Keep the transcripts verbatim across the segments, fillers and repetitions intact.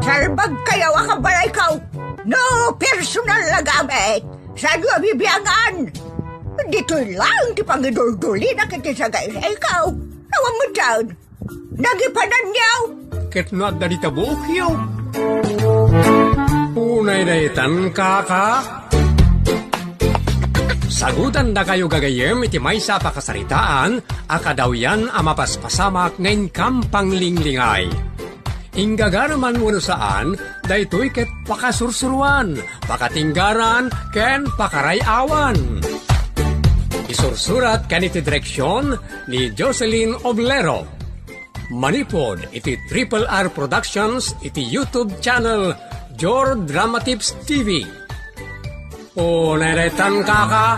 Sarbagkayo a kabalayko. No personal a gamit, saanyo a bibiangan. Ditoy laeng ti pangiduldulina iti sagayrayko. Awan metten. Nagipananyo. Ket no adda dita buokyo. Unay daytan, kaka. Sagutandakayo gagayyem iti maysa a pakasaritaan a kadawyan a mapaspasamak nga inkam panglinglingay. Inggagareman wenno saan, daytoy ket pakasursuroan, pakatinggaran, ken pakaray-awan. Isursurat ken iti direksion ni Jocelyn Oblero. Manipud iti Triple R Productions iti YouTube channel Jor Drama Tips T V. O, neretan, kaka.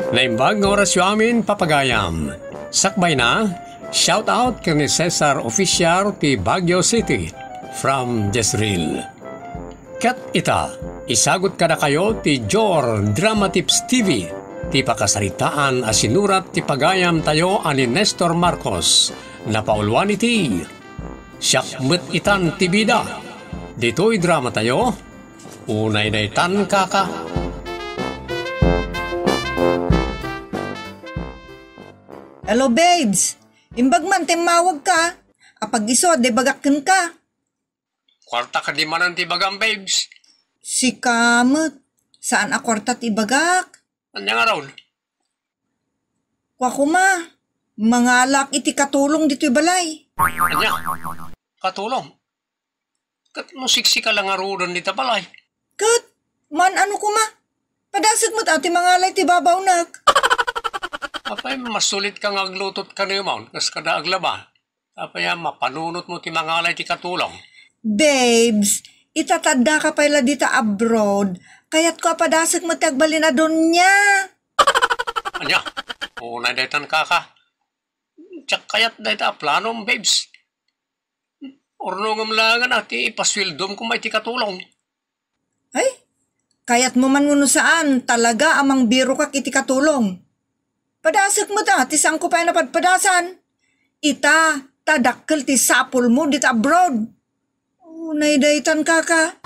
Naimbag nga orasyo amin, papagayam. Sakbayna, shout out ken ni Cesar Official ti Baguio City, from Jezreel. Ket ita, isagut kadakayo ti Jor Drama Tips T V, ti pakasaritaan a sinurat ti pagayamtayo a ni Nestor Marcos. Napauluan iti Siak met itan ti bida. Ditoy dramatayo, unay daytan, kaka. Hello, babes. Imbag man ti immawagka. Apag-isu, adda ibagak kenka. Kuarta kadi manen ti ibagam, babes? Sika met. Saan a kuarta ti ibagak. Ania ngarud? Kua koma, mangalaak iti katulong ditoy balay. Ania? Katulong? Ket no siksika la ngaruden dita balay? Ket, maan-ano koma? Padasek met a ti mangala iti babawnek. Apay, masulit ka nga aglutot kaneman, kas kada aglaba. Apay a mapanunotmo ti mangala iti katulong? Babes, ita ta addaka pay la dita abroad, kayatko a padasek met ti agbalin a donia. Ania? Unay daytan, kaka. Diak kayat dayta a planom, babes. Urnongem laengen a ti ipasueldom koma iti katulong. Ay, kayatmo man wenno saan, talaga a mangbirokak iti katulong. Padasek met a ti saanko pay a napadpadasan. Ita, ta dakkel ti sapulmo dita abroad. Unay daytan, kaka.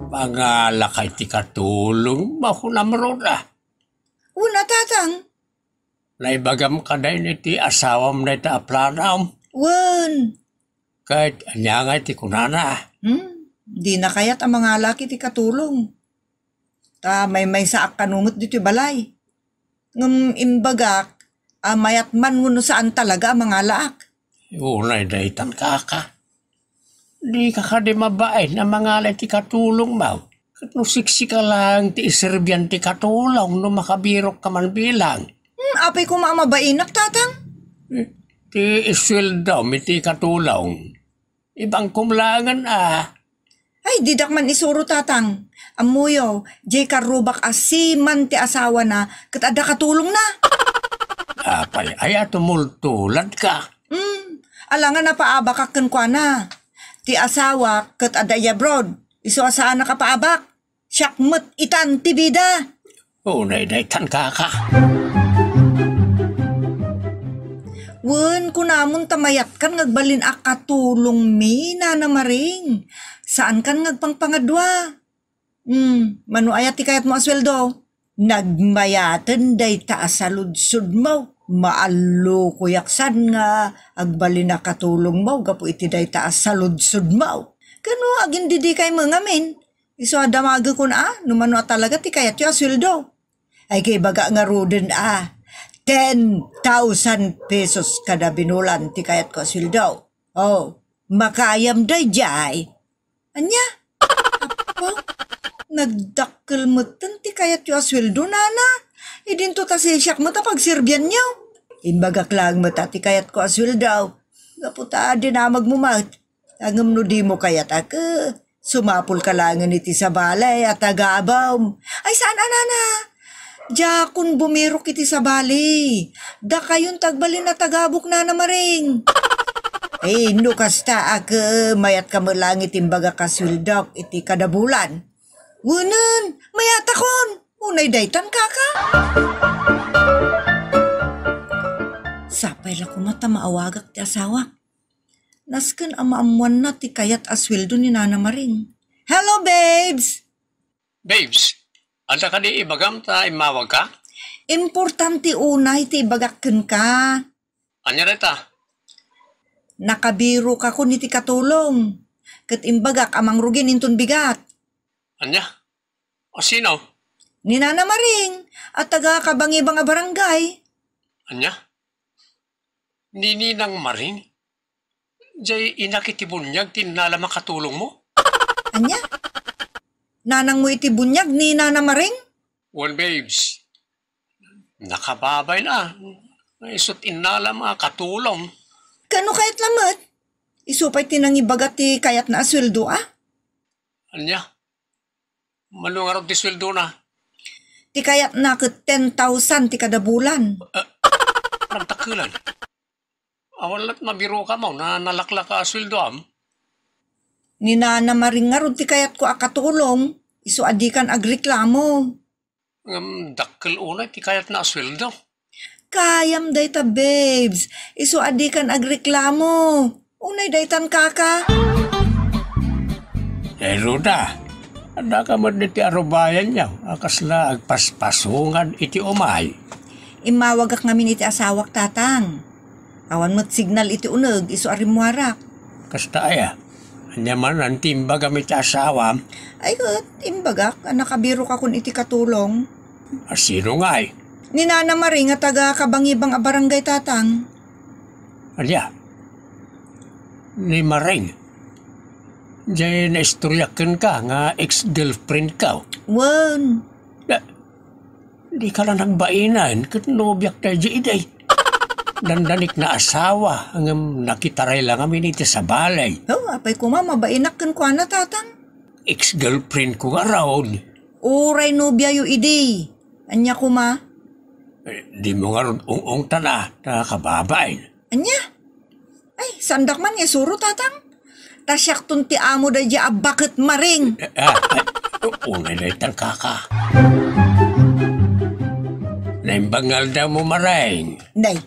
Mangalaka iti katulong, bakunam, Rhoda. Wen a, tatang. Naibagam kadi iti asawam dayta a planom? Wen. Ket ania ngay ti kunana? Hmm, dina kayat a mangalaak iti katulong. Ta maymaysaak kano met ditoy balay. Ngem imbagak a mayat man wenno saan talaga a mangalaak. Unay daytan, kaka. Dika kadi mabain a mangala iti katulongmo. Ket no siksika laeng ti iserbian ti katulong no makabirokka man bilang. Hmm, apay koma a mabainak, tatang? Eh, ti isueldom iti katulong. Ibangkom laengen a. Ay, didak man isuro, tatang. Ammoyo, diay karrubak a seaman ti asawana ket adda katulongna. Apay aya, tumultuladka? Hmm, alangan a paabakak kenkuana. Ti asawak ket adda idiay abroad. Isu a saanak a paabak. Siak met itan ti bida. Unay daytan, kaka. Wen, kunamon ta mayatkan nga agbalin a katulongmi, Nana Maring. Saankan nga agpangpangadua. Hmm, mano aya ti kayatmo a sueldo? Nagmayaten dayta a saludsodmo. Maallukoyak saan nga agbalin a katulongmo gapu iti dayta a saludsodmo. Kano agindidikaymo ngamin? Isu a damagekon a, no mano a talaga ti kayatyo a sueldo. Ay, kaibaga ngaruden a, ten thousand pesos kada binulan ti kayatko a sueldo. Oh, makaayam daydiay. Ania? Apo, nagdakkel metten ti kayatyo a sueldo, nana. Idinto ta sisiak met a pagserbianyo. Imbagak laeng met a ti kayatko a sueldo. Gapu ta dinamagmo met. Ngem no dimo kayat a ke, sumapulka laengen iti sabali a tagabem. Ay, saan a, nana? Diakon bumirok iti sabali. Dakayon ti agbalin a tagabok, Nana Maring. Ay, no kasta a ke, mayatka met laeng iti imbagak a sueldok iti kada bulan. Wenen, mayatakon. Unay daytan, kaka? Sapay la koma ta maawagak ti asawak. Nasken a maammoanna ti kayat a sueldo ni Nana Maring. Hello, babes! Babes, adda kadi ibagam ta immawagka? Importante unay ti ibagak kenka. Ania dayta? Nakabirokakon iti katulong. Ket imbagak a mangrugin inton bigat. Ania? A sino? Ni Nana Maring, a taga Kabangibang a barangay. Ania? Ni Ninang Maring? Jay inak iti buniag ti innalam a katulongmo? Ania? Nanangmo iti buniag ni Nana Maring? Wen, babes. Nakababain a. Isut' innalam a katulong. Kano kayat lamet? Isu pay ti nangibaga ti kayatna a sueldo, a? Ania? Mano ngarud ti sueldona? Ti kayatna ket ten thousand ti kada bulan. Eh, nagdakkelan. Awan la't mabirokam a nalaklaka a sueldoam? Ni Nana Maring ngarud ti kayatko a katulong, isu a dikan agreklamo. Ngem dakkel unay ti kayatna a sueldo. Kayam dayta, babes. Isu a dikan agreklamo. Unay daytan, kaka. Eh, Ruda, adda ka met diti arubayan niya, a kasla agpaspasongan iti umay. Immawagak ngamin iti asawak, tatang. Awan met signal iti uneg, isu a rimmuarak. Kasta aya? Ania manen ti imbagam iti asawam? Ay ket, imbagak a nakabirokakon iti katulong. A sino ngay? Ni Nana Maring a taga Kabangibang a barangay, tatang. Ania? Ni Maring? Jay naistoryak kenka nga ex-girlfriend ka? Wen. Da, di ka la nagbainen ket nobiak daydi idi. Dandanik na asawa, ngem nakitaray la ngamin iti sabali. Oh, apay koma, mabainak kenkuana, tatang. Ex-girlfriend ko ngarud. Uray nobiayo idi. Ania koma? Eh, dimo ngarud ung-ungtana, ta kababain. Ania? Ay, saandak man nga isuro, tatang. Ta siakton ti amo daydi a baket Maring. Eh, ah, ay, unay daytan, kaka. Naimbag nga aldawmo, Maring. Nay,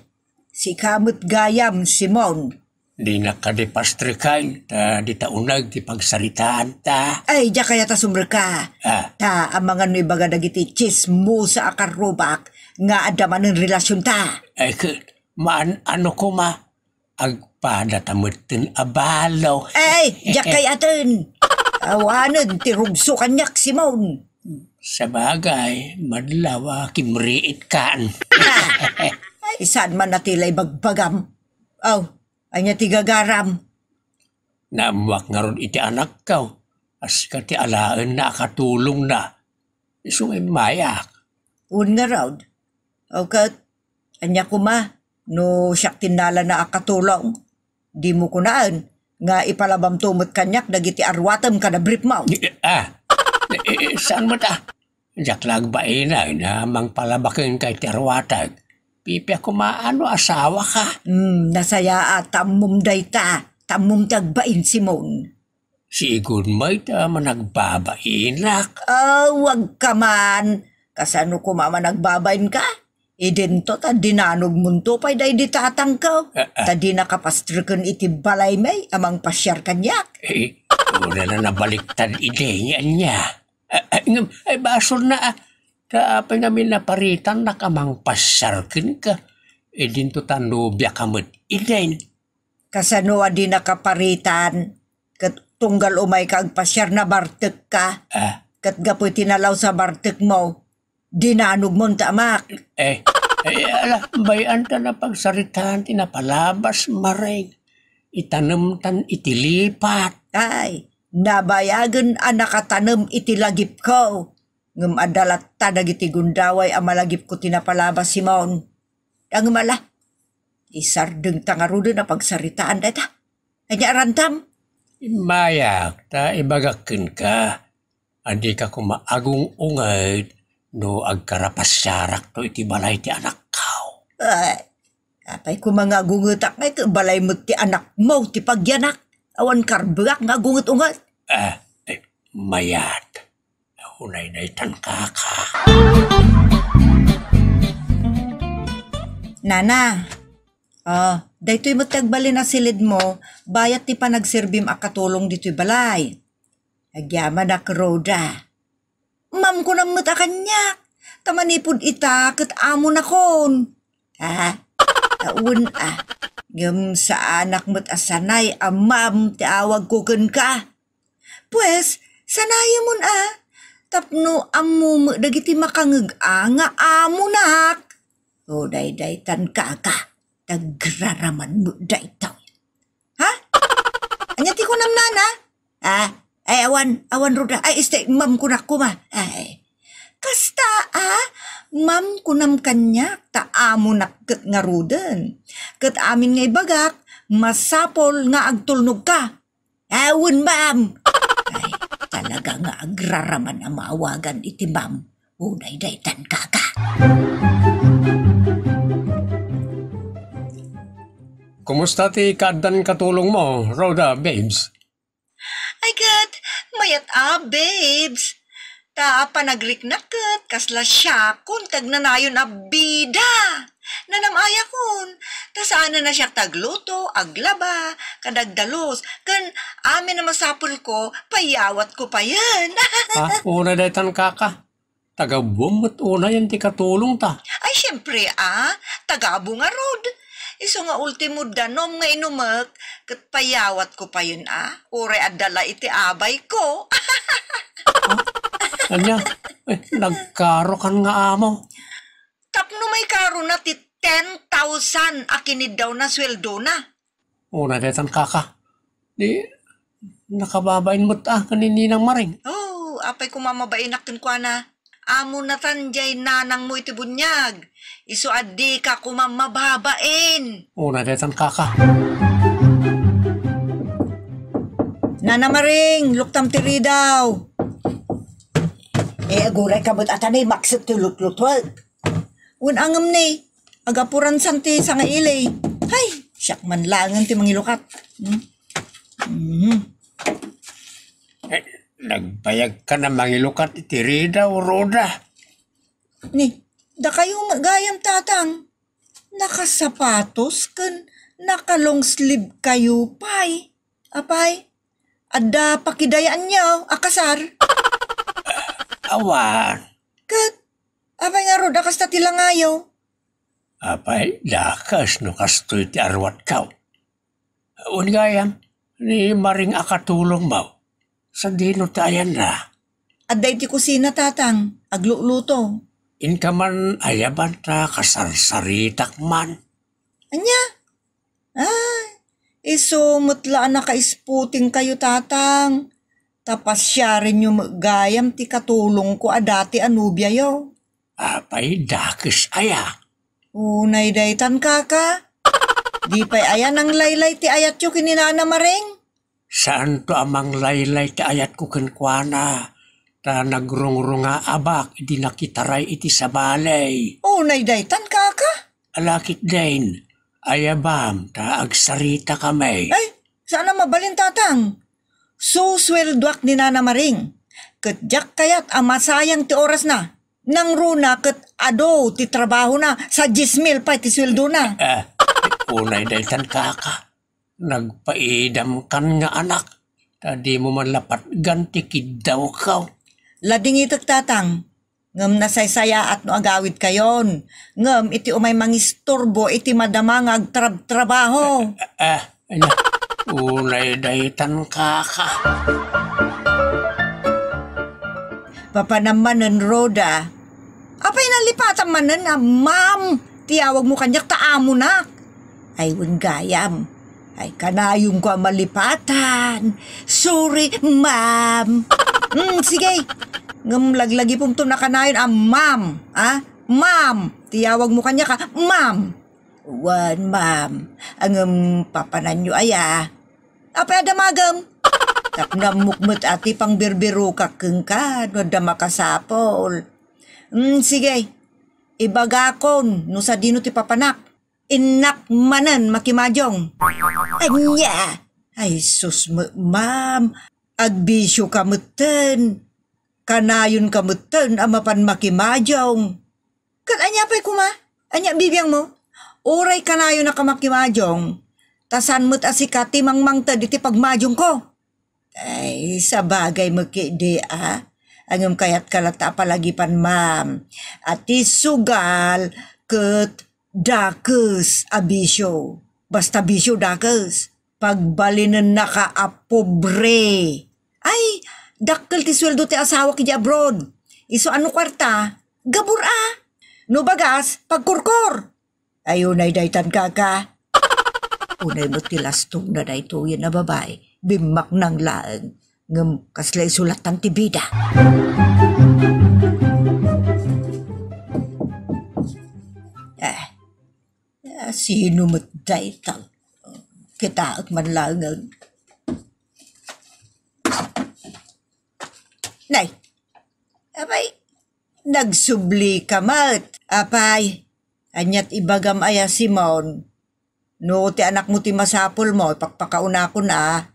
sika met gayam, Simon. Dinak kadi pastreken, ta dita uneg ti pagsaritaanta. Ay, diak kayat a sumrek ka. Ah. Ta amangan no ibaga dagiti tsismosa a karrubak nga adda manen relasionta. Ay, ket, maan-ano koma? Agpadata metten a balo. Ay, diak kayaten. Awanen ti rugso kaniak, Simon. Sabagay, madlaw a kimriitkan. Ay, saan man a ti la ibagbagam? Aw, ania ti gagaram? Naammoak ngarud iti anakko, a sika ti alaenna a katulongna. Isu nga immayak. Wen ngarud. Aw ket, ania koma, no siak ti innalana a katulong? Dimo kunaen nga ipalabamto met kaniak dagiti aruatem kada briefmo. Eh, ah, eh, eh, saan met a? Diak la agbainag a mangpalaba kenka iti aruatek. Pipia koma no asawaka. Hmm, nasayaat ta ammom dayta. Ta ammom ti agbain, Simon. Siigun met a managbabainak. Aw, agka man. Kasano koma managbabainka? Idinto ta dinanogmonto pay daydi tatangko. Ah, ah. Ta dinaka pastreken iti balaymi a mangpasiar kaniak. Eh, una la nabaliktad idi nga ania. Ah, ah, ngem, ay, basolna, ah. Ta apay ngamin naparitannak a mangpasiar kenka? Idinto ta nobiaka met idin. Kasano a dinaka paritan? Ket tunggal umayka agpasiar, nabartekka. Ah. Ket gapu iti nalaus a bartekmo, dinanogmon ta amak. Eh, eh, ala, bay-an ta napagsaritaan ti napalabas, Maring. Itanemtan iti lipat. Ay, nabayagen a nakatanem iti lagipko. Ngem adda latta dagiti gundaway a malagipko ti napalabas, Simon. Ngem ala, isardengta ngaruden a pagsaritaan dayta. Ania arantam? Immayak ta ibagak kenka a dika koma agung-unged no agkarapasiarakto iti balay ti anakko. Ay, apay koma nga agungetak ngay ket balay met ti anakmo ti pagyanak. Awan karbuak nga agunget-unget. Ah, eh, mayat. Unay daytan, kaka. Nana, Ah, daytoy met ti agbalin a silidmo, bayat ti panagserbim a katulong ditoy balay. Agyamanak, Rhoda. Ma'am, kunam met a kaniak. Ta manipud ita ket amonakon. Ah, wen a. Ngem saanak met a sanay a ma'am ti awagko kenka. Pues, sanayemon a. Tapno ammo met dagiti makangeg-a nga amonak. O, daydaytan, kaka. Tagraraman met daytoy. Ha? Ania ti kunam, nana? Ah, ay, awan, awan, Rhoda. Ay, este, ma'am kunak koma. Ay. Kasta, ah? Ma'am kunam kaniak, ta amonak ket ngaruden. Ket amin nga ibagak, masapul nga agtulnogka. Awan, ma'am. Ay, talaga nga agraraman a maawagan iti ma'am. Unay daytan, kaka. Kumusta ti kaaddan katulong mo, Rhoda, babes? Ay ket, mayat a, babes. Ta panagriknak ket kasla siakon ti agnanayon a bida. Nanam-ayakon, ta saanen a siak ti agluto, aglaba, kadagdalus, ken amin a masapulko, payawatko payen. Ha? Unay daytan, kaka. Taga-Buwam met unayen ti katulongta. Ay, siempre, a. Taga-Buwam ngarud. Isu nga ultimo danum nga inumek, ket payawatko payen, a. Uray adda la iti abayko. Ania? Eh, nagkarokan nga amo. Tapno maikarona ti ten thousand a kiniddawna sueldona. Unay daytan, kaka. Di, nakababain met a ken ni Ninang Maring. Oh, apay koma mabainak kenkuana. Amonatan diay nanangmo iti buniag. Isu a dika koma mababain. Unay daytan, kaka. Nana Maring, luktam ti ridaw. Eh, agurayka met a ta ni makset ti lutlutuek. Wen a ngem ni, agapuran san ti sangaili. Hay, siak man laengen ti mangilukat. Hmm? Mhm. Eh, nagbayagkan a mangilukat iti ridaw, Rhoda. Ni, dakayo met gayam, tatang. Nakasapatos ken nakalong sleeve kayo pay. Apay, adda pakidayaanyo a kasar? Awan. Ket, apay ngarud a kasta ti langayo? Apay, dakes no kastoy ti aruatko. Wen gayam, ni Maring a katulongmo. Sadino ti ayanna? Adda iti kusina, tatang, agluluto. Inka man ayaban ta kasarsaritak man. Ania? Ay, isu met la a nakaisputing kayo, tatang. Ta pasiarenyo met gayam ti katulongko a dati a nobiayo. Apay, dakes aya? Unay daytan, kaka. Di pay aya nanglaylay ti ayatyo ken ni Nana Maring? Saanto a manglaylay ti ayatko kenkuana, ta nagrungrungaabak idi nakitaray iti sabali. Unay daytan, kaka? Ala ketdin, ayabam ta agsaritakami. Ay, saan a mabalin, tatang. Susueldoak ni Nana Maring. Ket diak kayat a masayang ti orasna. Nangruna ket adu ti trabahona, sa dies mil pay ti sueldona. Eh, unay daytan, kaka. Nagpaidamkan nga anak, ta dimo man la patgan ti kiddawko. Ladingitek, tatang. Ngem nasaysayaat no agawidkayon. Ngem iti umay mangisturbo iti madama nga agtrabtrabaho. Eh, ania, unay daytan, kaka. Papanam manen, Rhoda. Apay, nalipatam manen a ma'am ti awagmo kaniak ta amonak. Ay, wen gayam. Ay, kanayonko a malipatan. Sorry, ma'am. Mm, sige. Ngem laglagipemto a kanayon a ma'am, a? Ma'am. Ti awagmo kaniak a ma'am. Wen, ma'am. Ngem papananyo aya. Apay a damagem? Tapno ammok met a ti pangbirbirokak kenka no adda makasapul. Mm, sige. Ibagakon no sadino ti papanak. Innak manen makimajong. Ania? Ay, sus, ma-, ma'am, agbisioka metten. Kanayonka metten a mapan makimajong. Ket ania pay koma? Ania bibiangmo? Uray kanayon a kamakimadiong, ta saan met a sika ti mangmangted iti pagmadiongko. Ay, sabagay met ketdi a. Ngem kayatka latta a palagipan, ma'am, a ti sugal ket dakes a bisio. Basta bisio, dakes. Pagbalinennaka a pobre. Ay, dakkel ti sueldo ti asawak idiay abroad. Isu a no kuarta, gabur-a. No bagas, pagkurkor. Ay, unay daytan, kaka. Unay met ti lastongna daytoyen a babai. Bimmaknang laeng. Ngem kasla isu lattan ti bida. Eh, eh, sino met dayta? Kitaek man laengen. Nay, apay, nagsublika met. Apay, aniat ibagam aya, Simon? No ti anakmo ti masapulmo, ipakpakaunakon a.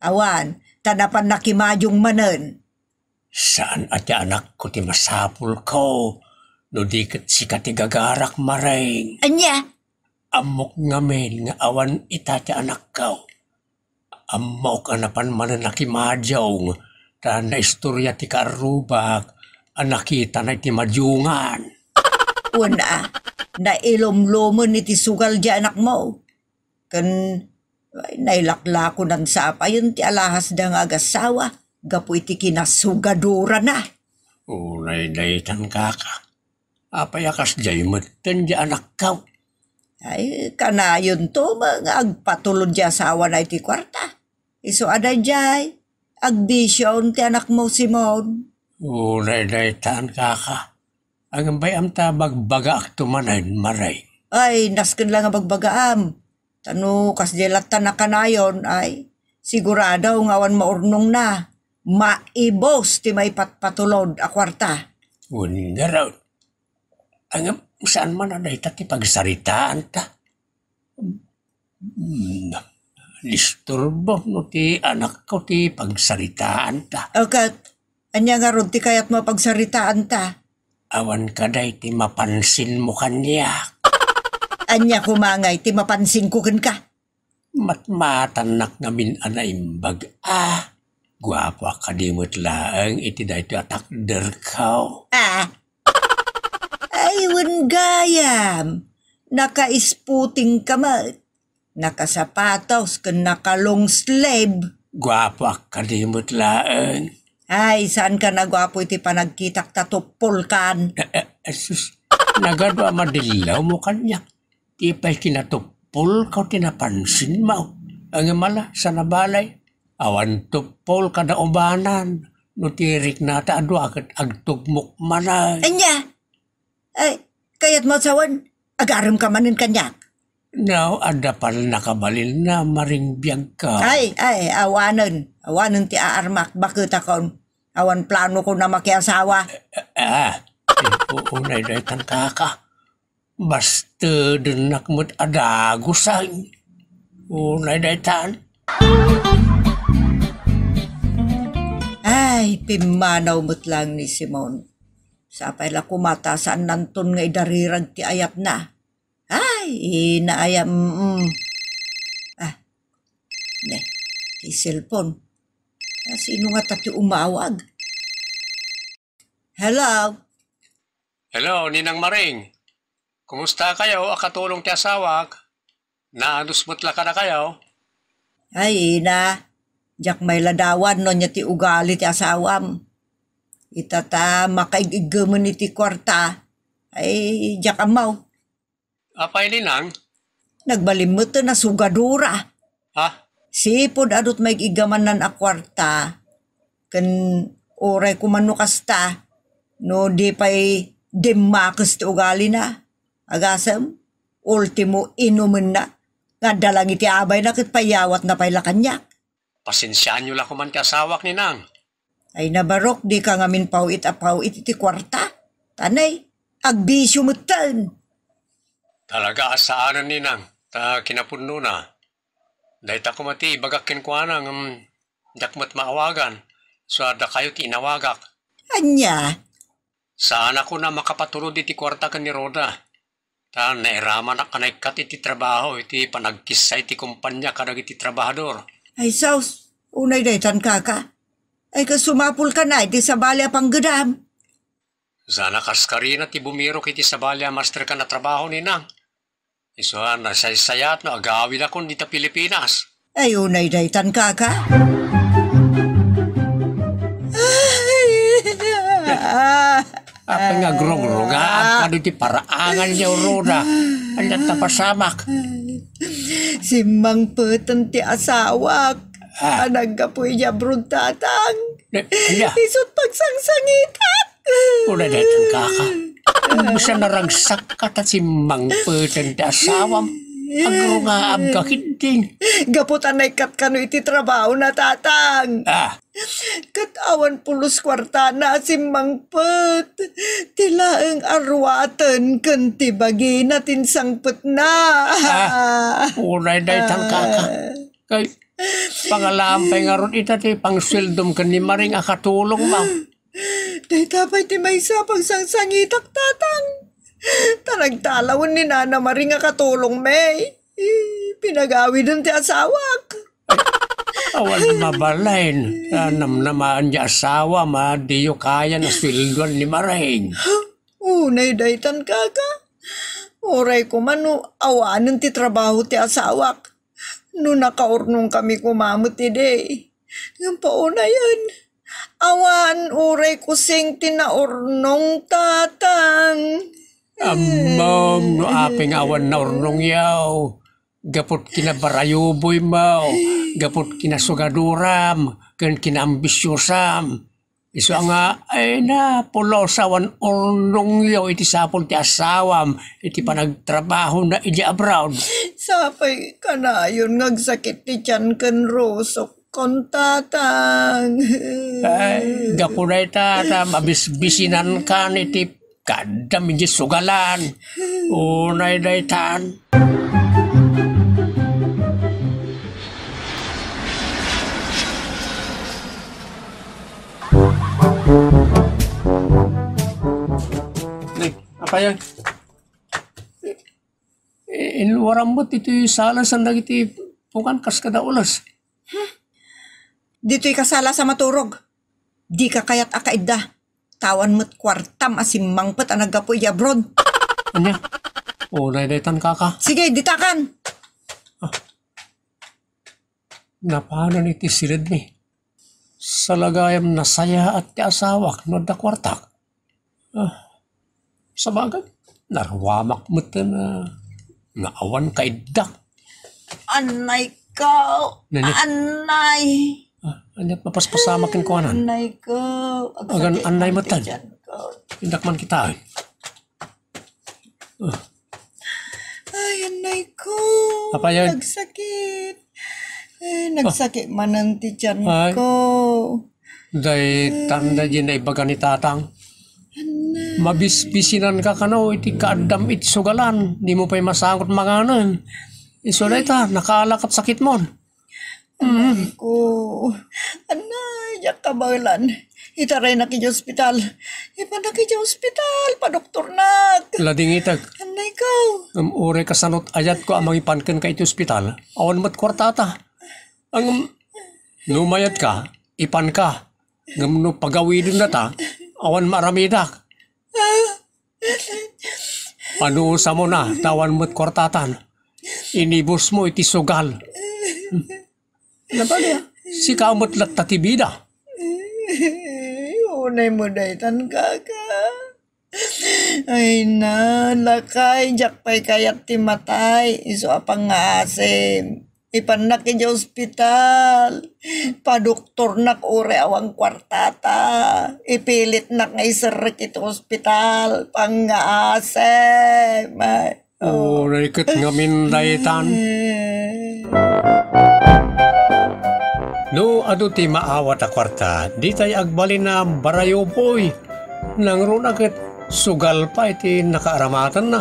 Awan, ta napan nakimadiong manen. Saan a ti anakko ti masapulko, no di ket sika ti gagarak, Mareng. Ania? Ammok ngamin nga awan ita ti anakko. Ammoak a napan manen nakimadiong, ta naistorya ti kaarrubak a nakitana iti madiongan. Wen a, nailumlumen iti sugal diay anakmo. Ken, ay, nailaklakonan sa payen ti alahasda nga agassawa gapu iti kinasugadorana. Unay daytan, kaka. Apay a kasdiay metten diay anakko? Ay, kanayonto met nga agpatulod diay asawana iti kuarta. Isu a daydiay, agbision ti anakmo, Simon. Unay daytan, kaka. Ngem bay-am ta bagbagaakto manen, Mareng. Ay, nasken la nga bagbagaam. Ta no kasdiay lattan a kanayon, ay, sigurado nga awan maurnongna. Maibus ti maipatpatulod a kuarta. Wen ngarud. Ngem saan man a dayta ti pagsaritaanta. Hmm, disturbo no ti anakko ti pagsaritaanta. O ket, ania ngarud ti kayatmo a pagsaritaanta? Awan kadi ti mapansinmo kaniak? Ania koma ngay ti mapansinko kenka? Matmatannak ngamin a naimbag a. Guapoak kadi met laeng iti daytoy a takderko. Ah, ay, wen gayam. Naka-isputing ka met. Nakasapatos ken naka-long sleeve. Guapoak kadi met laeng. Ay, saan ka naguapo iti panagkitak ta tuppolkan? Eh, eh, eh, sus, nagadu a madillawmo kaniak. Ti pay kinatuppolko ti napansinmo. Ngem ala, saan a balay. Awan tuppol kada ubanan. No ti riknata a dua ket agtugmok manen. Ania? Ay, kayatmo a sawen, agarem ka manen kaniak. No, adda pay nakabalinna, Mareng, biagko. Ay, ay, awanen. Awanen ti aarmak, baketakon. Awan planokon a makiasawa. Ah, eh, u-, unay daytan, kaka. Bastedennak met a dagusen. Unay daytan. Ay, pimmanaw met laeng ni Simon. Sapay la koma ta saannanton nga idarirag ti ayatna. Ay, ina aya, mm. Ah, ne, ti cellphone. Ah, sino nga ta ti umawag? Hello? Hello, Ninang Mareng. Kumusta kayo a katulong ti asawak? Naanus met la kadakayo? Ay, ina, diak mailadawan no ania ti ugali ti asawam. Ita ta makaig-iggemen iti kuarta. Ay, diak ammo. Apay, Ninang? Nagbalin met a sugadora. Ha? Sipud adut maig-iggamannan a kuarta, ken uray koma no kasta, no di pay dimmakes ti ugalina. Agasem, ultimo inumenna, nga adda lang iti abayna ket payawatna pay la kaniak. Pasensiaanyo la koman ti asawak, Ninang. Ay, nabarok, dika ngamin paw-it a paw-it iti kuarta. Tanay, agbisio metten. Talaga a saanen, Ninang, ta kinapudnona. Dayta koma ti ibagak kenkuana ngem diak met maawagan, so a dakayo ti inawagak. Ania? Saanakon a makapatulod iti kuarta ken ni Roda. Ta nairamanak a naikkat iti trabaho iti panagkissa iti kompania kadagiti trabahador. Ay, sus, unay daytan, kaka. Ay, kas sumapulka na iti sabali a panggedam. Sana kaskarina ti bumirok iti sabali a masterkan a trabaho, ninang. Isu a nasaysayat no agawidakon dita Pilipinas. Ay, unay daytan, kaka. Ay. Apay nga agrogro nga agkado ti paraangan niya, Rhoda. Ania ta pasamak? Simmangpeten ti asawak. Ah. A naggapu idiay abroad, tatang. Eh, ania? Isut pagsangsangitak. Unay daytan, kaka. Bisan naragsak ka ta simmangpeten ti asawam. Agrungaam ka ketdin. Gapu ta naikkat kano iti trabaho na, tatang. Ah. Ket awan pulos kuartana a simmangpet. Ti laeng a ruaten ken ti bagina ti insangpetna. Ah, unay daytan, kaka. Kay, pangalaam pay ngarud ita ti pangsueldom ken ni Maring a katulongmo. Dayta pay ti maysa a pagsangsangitak, tatang. Ta nagtalawen ni Nana Maring a katulongmi. Eh, pinagawiden ti asawak. Awan mabalin. Ah, namnamaen ti asawam a diyo kayan a sueldoan ni Maring. Unay daytan, kaka. Uray koma no awanen ti trabaho ti asawak. No nakaurnongkami koma met idi. Ngem paunayen, awan uray kusing ti naurnong, tatang. Ammom no apay nga awan naurnongyo. Gaput kinabarayoboymo, gaput kinasugaduram, ken kinaambisiosam. Isu a nga, ay, napulos awan urnongyo iti sapul ti asawam iti panagtrabahona idiay abroad. Sapay kanayon nga agsakit ti tian ken rusok, kon tatang. Ay, gapu dayta, ta mabisbisinankan iti kaaddam idiay sugalan. Unay daytan. Nay, apay, i-, inluaram met iti salasan dagiti pukan kas kada ules. Ditoy ka salas a maturog. Dika kayat a kaidda. Ta awan met kuartam a simmangpet a naggapu idiay abroad. Ania? Unay daytan, kaka. Sige, ditakan. Ah. Napanan iti siledmi. Salagayam nasayaat ti asawak no adda kuartak. Ah, sabagay, narwamak met nga, nga awan kaiddak. Annay ko! Nani? Annay! Ah, ania, mapaspasamak kenkuana? Annay ko! Agan, annay met, ti tian ko. Indak man kitaen. Ah. Ay, annay ko. Apay, ay? Nagsakit. Eh, nagsakit manen ti tian ko. Daytan daydi naibaga ni Tatang. Mabisbisinanka kano iti kaaddam iti sugalan, dimo pay masangot manganen. Isu dayta, nakaala ket sakitmon. Annay ko. Annay, diak kabaelan. Itaraynak idiay ospital. Ipannak idiay ospital, padoktornak. Ladingitek. Annay ko. Ngem uray kasano't ayatko a mangipan kenka iti ospital, awan met kuartata. Ngem no mayat ka, ipanka. Ngem no pagawidendata, awan maaramidak. Panusamon a, ta awan met kuartatan. Inibusmo iti sugal. Natalia, sika met latta ti bida. Unaymo daytan, kaka. Ay na, lakay, diak pay kayat ti matay. Isu a pangngaasim. Ipannak idiay ospital. Padoktornak uray awan kuartata. Ipilitnak nga iserrek iti ospital. Pangngaasim. Ay, oh. Uray ket ngamin daytan. No adu ti maawat a kuarta, ditay agbalin a barayoboy. Nangruna ket sugal pay ti nakaaramatenna.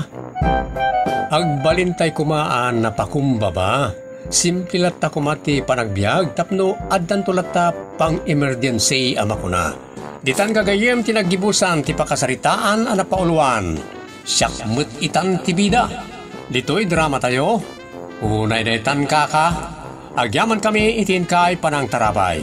Agbalintay koma a napakumbaba. Simple latta koma ti panagbiag tapno addanto latta pang-emergency a makuna. Ditan gagayyem ti naggibusan ti pakasaritaan a napauluan. Siak met itan ti bida. Ditoy dramatayo, unay daytan kaka, agyamankami iti inkay panangtarabay.